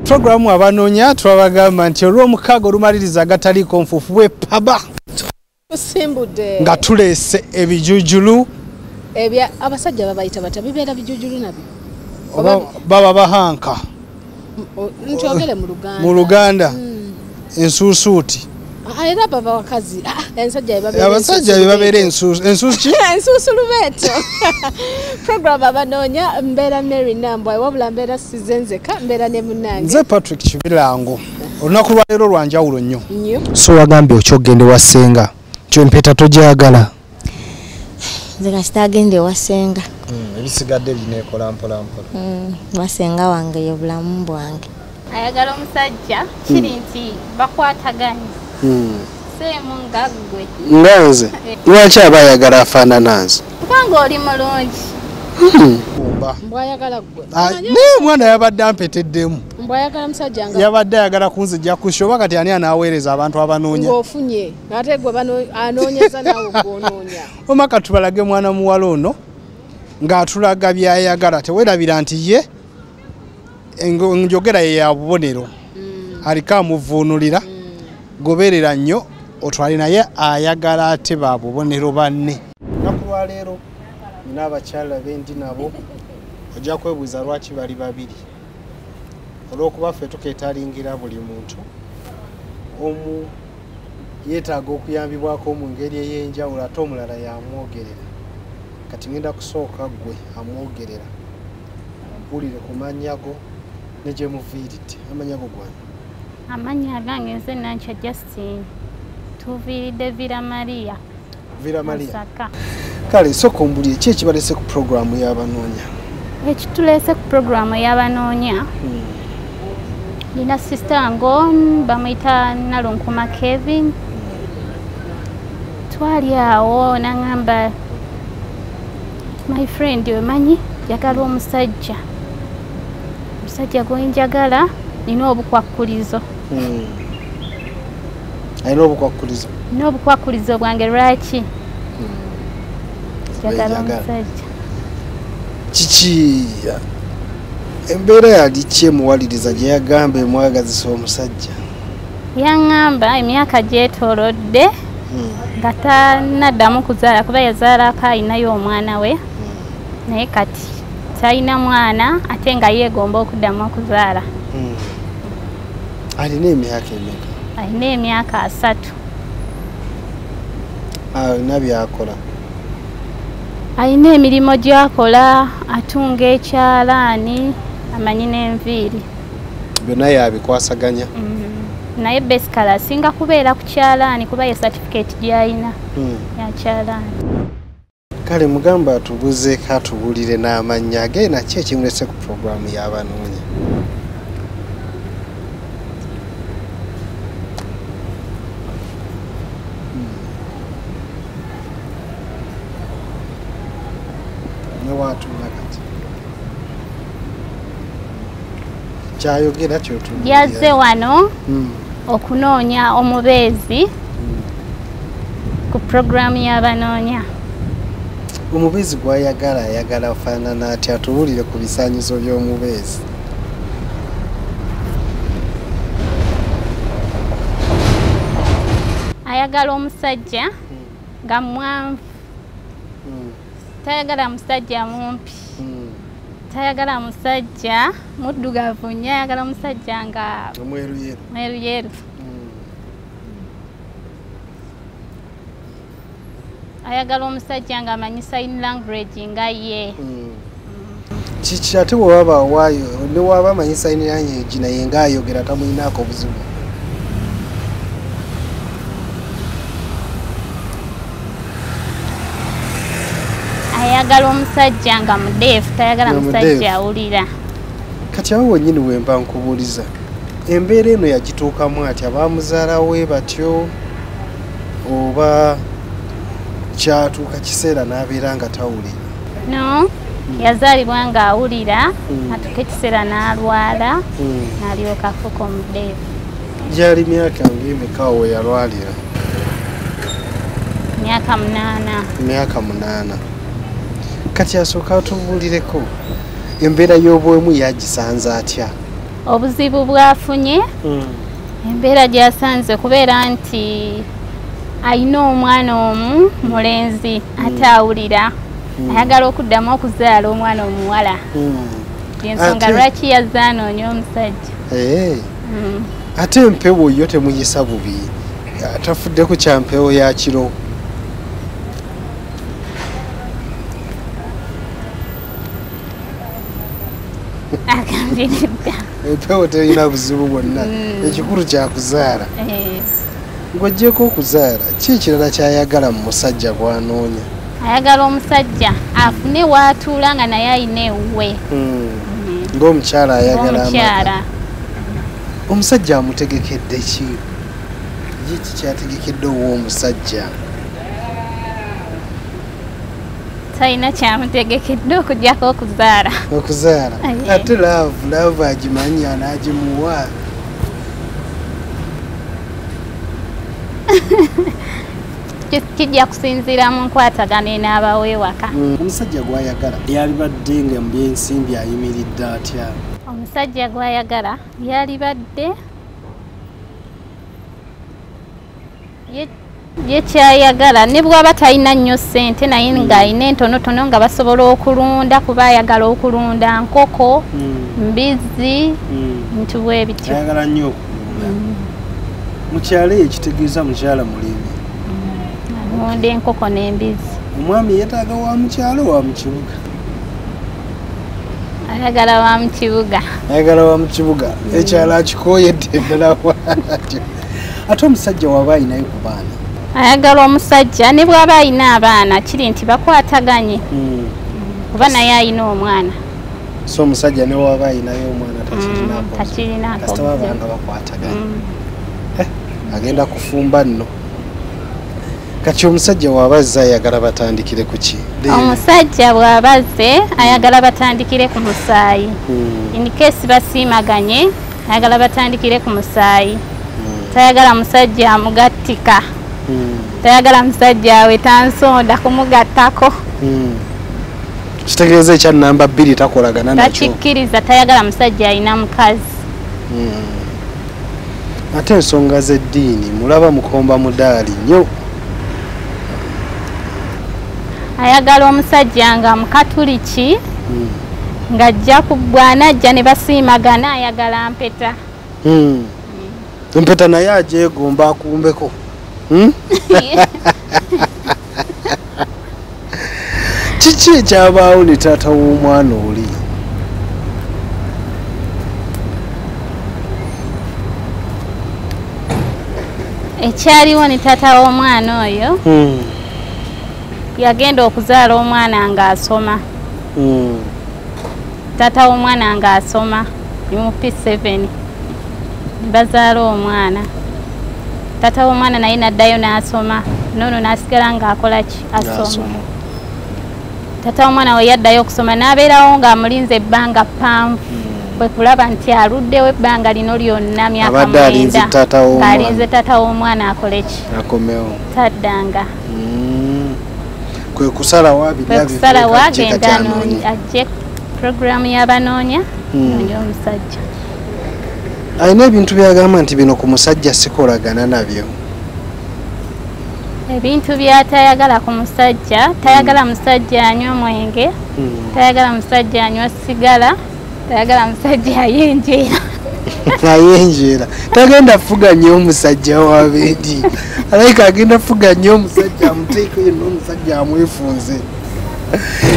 Programu Abanoonya twabagamba nti olw'omukaaga olumaliriza agataliiko nfuufu bwe paba tusimbudde nga tuleese ebijujulu ebya abasajja babayita bata bibeera bijujulu nabyo baba bahanka nkyogere mu Luganda, mu Luganda ensuusuuti. Era baba bakazi abasajja bebabeera ensuusu ensuusu lubeeto. Program Abanoonya, mbeera Mary Nambwa, wabula mbeera sizenzeka, mbeera ne munnange nze Patrick Kibirango. Olunaku lwaleero lwa njawulo nnyo. Nnyo. So wagambye okyogende wa ssenga, kyompeta togyagala? Nze kasita agende ewa ssenga. Ebisigadde bineekola mpola mpola. Wasenga wange ye bulamu bwange. Ayagala omusajja kiri nti bakwataganye. Seemu nga ggwe. Nga nze? Lwaki aba ayagala afaanana nze? Kubanga oli mulungi. Mbwayagala ggwe. Naye omwana yabadde ampeteddemu. Mbwayagala musajja nga yabadde ayagala kunzijja ku show, kati ani anaaweereza abantu abanoonya? Ng'ofunye ate gwe anoonyeza naawe gw'onoonya. Omaka tubalage mwana muwala ono ng'atulaga by'ayagala. Teweerabira nti ye enjogera ye ya bubonero. Aliko amuvuunulira. Goberera nnyo otwale naye ayagala ate ba bubonero banne. Olunaku lwaleero nina abakyala bendi nabo, ojja kwebuuza lwaki bali babiri. Olw'okuba ffe tukeetalingira buli muntu, omu yeetaaga okuyambibwako mu ngeri ey'enjawulo ate omulala yamwogerera. Kati ngenda kusooka ggwe amwogerera, mpulire ku mannya go ne gye muviiridde. Amannya go gwange? Amannya agange nze Nankya Justine, tuviiridde Villa Maria. Villa Maria. Kale sooka ombulire ki ekibaleese ku puroguraamu y'Abanoonya? Ekituleese ku puroguraamu y'Abanoonya, nina sisita wange bamuyita Nalunkuma Kevin. Twali awo n'aŋŋamba, my friend omanyi njagala omusajja, omusajja gwe njagala nina obukwakkulizo. Alina obukwakkulizo? Nina obukwakkulizo bwange. Lwaki njagala omusajja? Kiki embeera yali ki emuwaliriza gye yagamba emwagazisa omusajja? Yaŋŋamba emyaka gyetoolodde nga tannaddamu kuzaala, kuba yazaalako alinayo omwana we, naye kati talina mwana ate nga yeegomba okuddamu okuzaala. Alina emyaka emeka? Alina emyaka 3. Alina by'akola? Alina emirimu gy'akola, atunga ekyalaani, amanyi n'enviiri. Byonna yabikwasaganya? Naye basically asinga kubeera ku kyalaani kuba ye certificate gy'alina ya kyalaani. Kale mugamba atubuzeeko atubuulire n'amannya ge naki ekimulese ku puroguraamu y'Abanoonya. Newaatuula kati kyayogera kyotubuulira. Yazze wano okunoonya omubeezi ku puroguraamu y'Abanoonya. Omubeezi gw'ayagala ayagala afaanana atya? Atubuulire ku bisaanyizo by'omubeezi. Ayagala omusajja nga mwanvu, tayagala musajja mumpi, tayagala musajja muddugavu nnyo, ayagala omusajja nga mweruyeru. Mweruyeru. Ayagala omusajja nga amanyi sign language nga ye. Kiki ate bw'aba waayo ne waba amanyi sign language naye ng'ayogera tamulinaako buzibu? Ayagala omusajja nga mudeefu, tayagala musajja awulira. Kati awo wennyini we mba nkubuuliza, embeera eno yagituukamu atya? Baamuzaala we batyo oba kyatuuka kiseera n'abeera nga tawulira? No, yazaalibwa ng'awulira, atuuka ekiseera n'alwala, n'alyoka afuuka omudeefu. Gyali myaka ng'emeka we yalwalira? Myaka 8. Myaka 8. Kati asooka atubuulireko embeera y'obwemu yagisanze atya? Obuzibu bwafunye embeera gy'asanze kubeera nti ayina omwana omu mulenzi ate awulira ayagala okuddamu okuzaala omwana omuwala. Ensonga lwaki yazze anoonya omusajja. Ate empewo yo temuyisa bubi, atafudde ku kya mpewo ya kiro. Agambye nedda. Empewo terina buzibu bwonna, ekikulu kyakuzaala. Ng'oggyeko okuzaala, ki ekirala ky'ayagala mu musajja gw'anoonya? Ayagala omusajja afune waatuula nga naye ayina ewuwe. Ng'omukyala ayagala amaka. Omusajja amutegekedde ki? Ki kyategekedde ow'omusajja? Talina kyamutegekedde okuggyako okuzaala. Okuzaala. Ate laavu agimanyi anaagimuwa. Kijja kusinziira mu nkwatagana enaabawo ewaka. Omusajja gw'ayagala yalibadde nga mu by'ensimbi ayimiridde atya? Omusajja gw'ayagala yalibadde ye kyayagala ne bw'aba talina nnyo ssente naye ng'alina entonotono nga basobola okulunda, kuba ayagala okulunda nkoko, mbizzi, nti bwe bityo. Ayagala nnyo okulunda. Mukyala ekitegeeza mukyala mulimi. Alunda enkoko n'embizzi. Omwami yeetaaga wa mukyalo wa mu kibuga? Ayagala wa mu kibuga. Ayagala wa mu kibuga. Ekyalo akikooyedde ddala bw'atyo. Ate omusajja w'aba ayinayo ku baana? Ayagala omusajja ne bw'aba ayina abaana kiri nti bakwataganye, kuba naye ayina omwana. So omusajja ne bw'aba ayinayo omwana takirinako, kasita baba nga bakwataganye. Agenda kufumba nno. Kati omusajja w'aba azze ayagala batandikire ku ki? Omusajja bw'aba azze ayagala batandikire ku musaayi. In case basiimaganye ayagala batandikire ku musaayi. Tayagala musajja amugattika. Tayagala musajja awe tansonda kumugattako. Kitegeeza ekya namba 2 takolagana nakyo. Takikkiriza, tayagala musajja alina mukazi. Ate ensonga z'eddiini mulaba mukomba mudaali nnyo. Ayagala omusajja nga mukatuliki, ng'ajja ku bw'anajja ne basiimagana ayagala mpeta. Empeta naye agyegomba akumbeko. Kiki ekyabaawo ne taata w'omwana oli? Ekyaliwo ne taata w'omwana oyo, yagenda okuzaala omwana ng'asoma. Taata w'omwana ng'asoma mu P7 bazaala omwana. Taata w'omwana naye n'addayo n'asoma, n'ono n'asigala ng'akola ki? Asoma. Taata w'omwana we yaddayo okusoma n'abeerawo ng'amulinze ebbanga ppanvu. Kwe kulaba nti aluddewo ebbanga lino lyonna myaka 9 ng'alinze taata w'omwana akole ki? Akomewo. Taddanga. Kwe kusalawo agenda ajje puroguraamu y'abanoonya noonya omusajja. Alina ebintu by'agamba nti bino ku musajja sikolagana nabyo. Ebintu by'atayagala ku musajja, tayagala musajja anywa mwenge, tayagala musajja anywa sigala, tayagala musajja ayenjeera. Ayenjeera. Tagenda fuga nnyo omusajja w'abendi. Alayika agenda fuga nnyo omusajja amuteeko yenna omusajja amwefunze.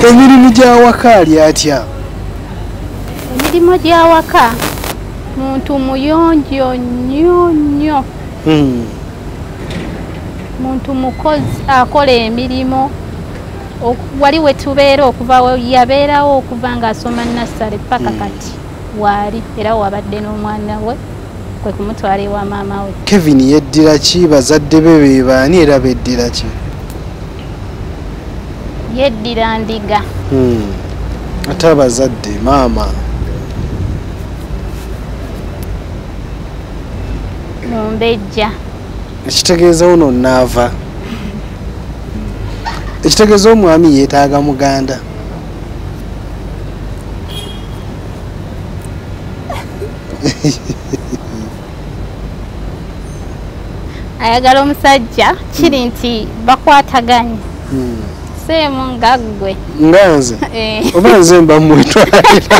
Emirimu gy'awaka ali atya? Emirimu gy'awaka muntu muyonjo nnyo nnyo. Muntu mukozi akola emirimu. Wali we tubeera okuva yabeerawo okuva ng'asoma nnassale paka kati waali era wabadde n'omwana we kwe kumutwala ewa maama we. Kevin yeddira ki? Bazadde be be baani era beddira ki? Yeddira ndiga. Ate abazadde maama Mumbejja. Ekitegeeza ono naava. Ekitegeeza omwami yeetaaga muganda. Ayagala omusajja kiri nti bakwataganye. Seemu nga ggwe. Nga nze? Oba nze mba mwetwalira.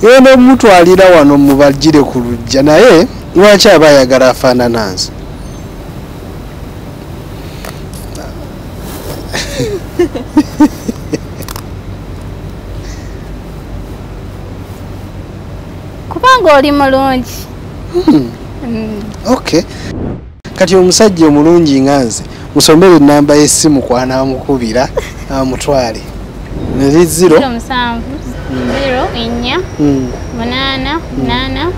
Yena omutwalira wano mubagire ku lujja, naye lwaki aba ayagala afaanana nze? Kubanga oli mulungi. Okay. Kati omusajja omulungi nga nze musomere ennamba y'essimu kw'anaamukubira amutwale. Neri 0 7 0 4 8 8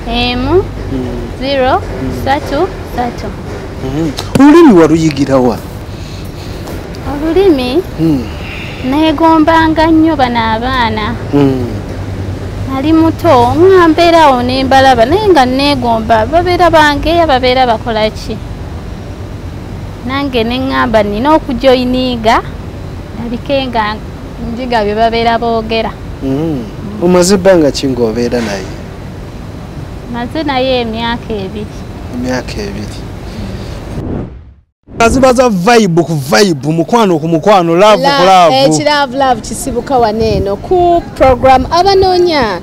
1 0 3 3. Olulimi waluyigira wa? Olulimi neegombanga nnyo bano abaana. Nali muto nga mbeerawo ne mbalaba, naye nga neegomba babeera bangeya, babeera bakola ki, nange ne ŋŋamba nina okujoyininga ndabike nga njiga bye babeera boogera. Omaze ebbanga ki ng'obeera naye? Maze naye emyaka 2. Emyaka 2. Ziba za vibe ku vibe, mukwano ku mukwano, love ku love. Ekiraavu love kisibuka wano eno ku program Abanoonya.